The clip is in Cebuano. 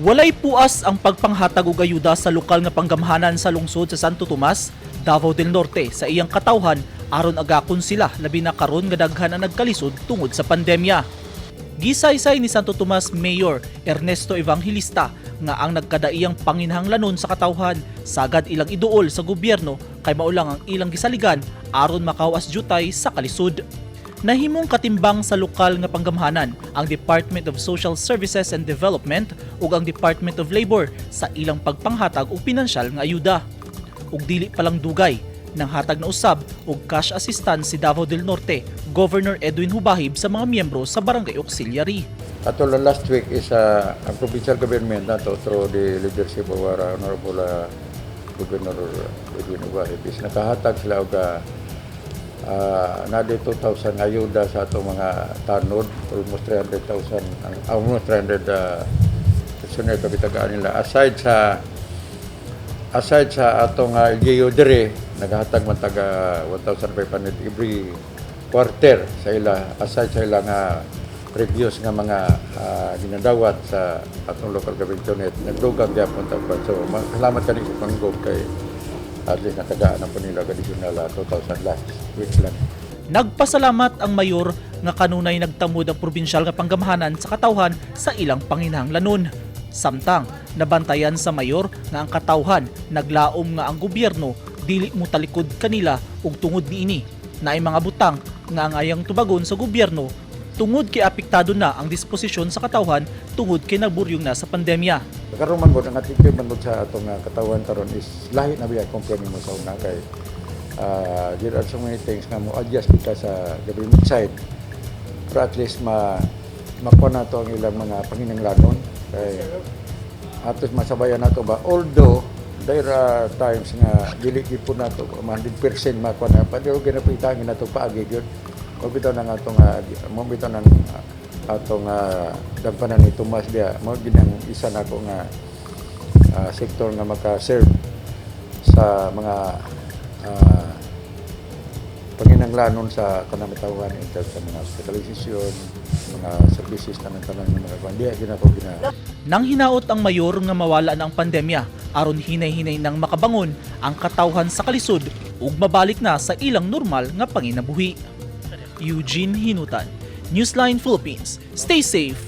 Walay puas ang pagpanghatag og ayuda sa lokal nga panggamhanan sa lungsod sa Santo Tomas, Davao del Norte, sa iyang katawhan aron agakon sila, labi na karon nga daghan ang nagkalisod tungod sa pandemya. Gisaysay ni Santo Tomas Mayor Ernesto Evangelista nga ang nagkadaiyang panginhanglanon sa katawhan sagad ilang iduol sa gobyerno kay mao lang ang ilang gisaligan aron makawas jutay sa kalisod. Nahimong katimbang sa lokal nga panggamhanan ang Department of Social Services and Development ug ang Department of Labor sa ilang pagpanghatag og pinansyal nga ayuda. Ug dili pa lang dugay, nanghatag na usab og cash assistance si Davao del Norte Governor Edwin Hubahib sa mga miyembro sa Barangay Auxiliary. Ato lang last week is ang provincial government nato, through the leadership of our Honorable Governor Edwin Hubahib, is nakahatag sila og another 2,000 ayuda sa atong mga tanod, almost 300,000, almost 300 personnel kabitagaan nila. Aside sa atong LGU dire, naghatag man taga 1,500 every quarter sa ila, aside sa ila nga previous nga mga ginadawat sa atong local government unit, nagdugang gyapon ta. So salamat kani sa Panggog kay at least natagaan na po nila og additional 2,000 last week lang. Nagpasalamat ang mayor nga kanunay nagtamod ang probinsyal nga panggamhanan sa katawhan sa ilang panginahanglanon. Samtang nabantayan sa mayor nga ang katawhan naglaom nga ang gobyerno dili mo talikod kanila, ug tungod niini naay mga butang nga angayang tubagon sa gobyerno tungod kay apektado na ang disposisyon sa katawhan tungod kay nagburyong na sa pandemya. Karon man gud, ang attitude man gud sa atong katawan karon is lahi na biya compare nimo sa una kay there are so many things nga mo adjust kita sa government side, pero at least ma makuha nato ang ilang mga panginahanglanon kay at least masabayan nato ba. Although there are times nga dili gyud po nato 100% makuha na, pero ginapitan nato paagi gyud mo bitaw nang atong mo bitaw nang atong dampanan ni Tomas diya mo gid ang isa nako nga sektor nga maka-serve sa mga panginahanglanon sa kanang katawhan in terms sa mga hospitalization, mga services tanan-tanan ng mga kwan. Diya gina ko gina Nang hinaot ang mayor nga mawala na ang pandemya aron hinay-hinay nang makabangon ang katawhan sa kalisod ug mabalik na sa ilang normal nga panginabuhi. Eugene Hinutan, Newsline Philippines. Stay safe.